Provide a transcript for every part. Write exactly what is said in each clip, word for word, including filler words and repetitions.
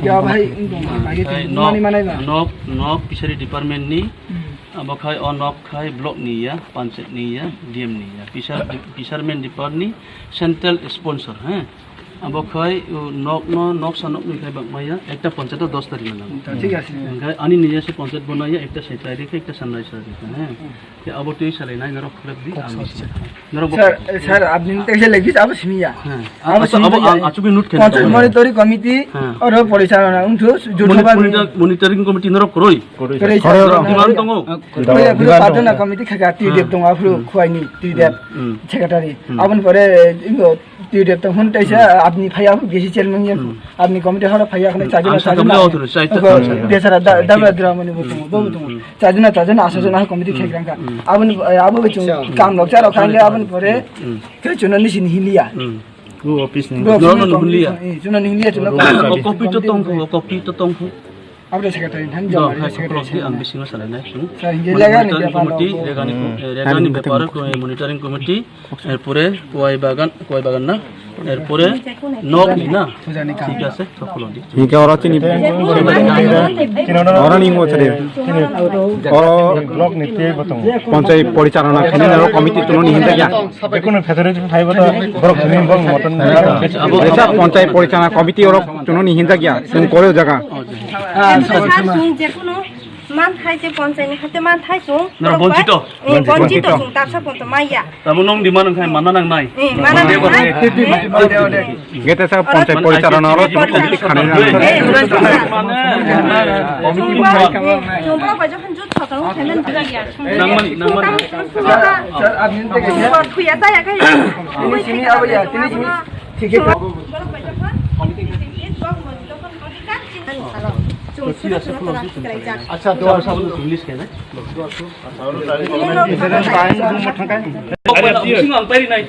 Ya, bhai, wng tong, bhai, Khai tong, nok, mani manai ba. Nok, nok fishery department ni, Hmm. abo khai o nok khai block ni ya, panchayat ni ya, D M ni ya. Fisher-, fisherman department ni central sponsor, he. Abo khai, o, nok no, nok sa nok ni khai bak maya, ekta panchayat o dos tarikh na. Hmm, thik ase. Khai ani ni ya se panchayat bo na ya, ekta secretary khai, ekta sanrai sa, he. Khe abo twi salai nai norok khulak di, ang sir, sir, apni ni teisa legi abo simi ya. Abo simi abo ya. Ang achugwi note khe. Panchayat monitoring committee, oro porichalona wngthu, jothoba monitoring committee norok koroi. Koroi, sir. Koroi, koroi. Diman tongo. Koroi, koroi, diman tongo. Padona committee khaka, T D F tongo, aphuru khuaini T D F secretary. Aboni pore, ingo, T D F tong hwn teisa, apni phaiya, B C chairman ya. Apni committee horo phaiya khna chajuna, chajuna. Desara da, dabra dramani bo tongo, bo tongo. Chajuna, chajuna, asajuna committee khekrang kha. Aboni, abo bo chung kam lok charo khang aboni pore. Khe chuna nisi ni hiliya. Office ni. Bo office ni committee, eh, chuna ni hiliya, chuna. Copy to tong phu, copy to tong phu. Aboni secretary than jama secretary. Ang bisingo salai nai. Sir, hingke lega ni bepar committee, lega ni, lega ni bepar monitoring committee. Erpore Kuai Bagan, Kuai Bagan na? Erpore nok ni na? Thik ase, sokolo di. Hingke oro chini, oro ni ngo chede. Oro block ni tei bo tongo. Ponchai porichalona khainai oro committee tuno ni hinta ya. Jekunu facility phaibo to borok sini borok moton. Abo esa ponchai porichalona committee oro tuno ni hinta ya. Tum kore jaga. Jekunu Man thai se ponchai ni hate man thai chung. Noro borok bonchito? Eh, bonchito chung tapsa ponto maya. Tamo nong di man khai manna nang nai. Eh, manna nang nai. Gete sa ponchai porichalona oro chung khane na. Eh, chung borok bai jokhon jut sokang khanan dia. Nang mani, nang mani. Sir, apni te khe. Thuya ta ya khai. Tini sini abo ya, tini sini. Thik khe. Borok bai jokhon. Acha, to sabo English kena.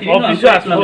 Office asna.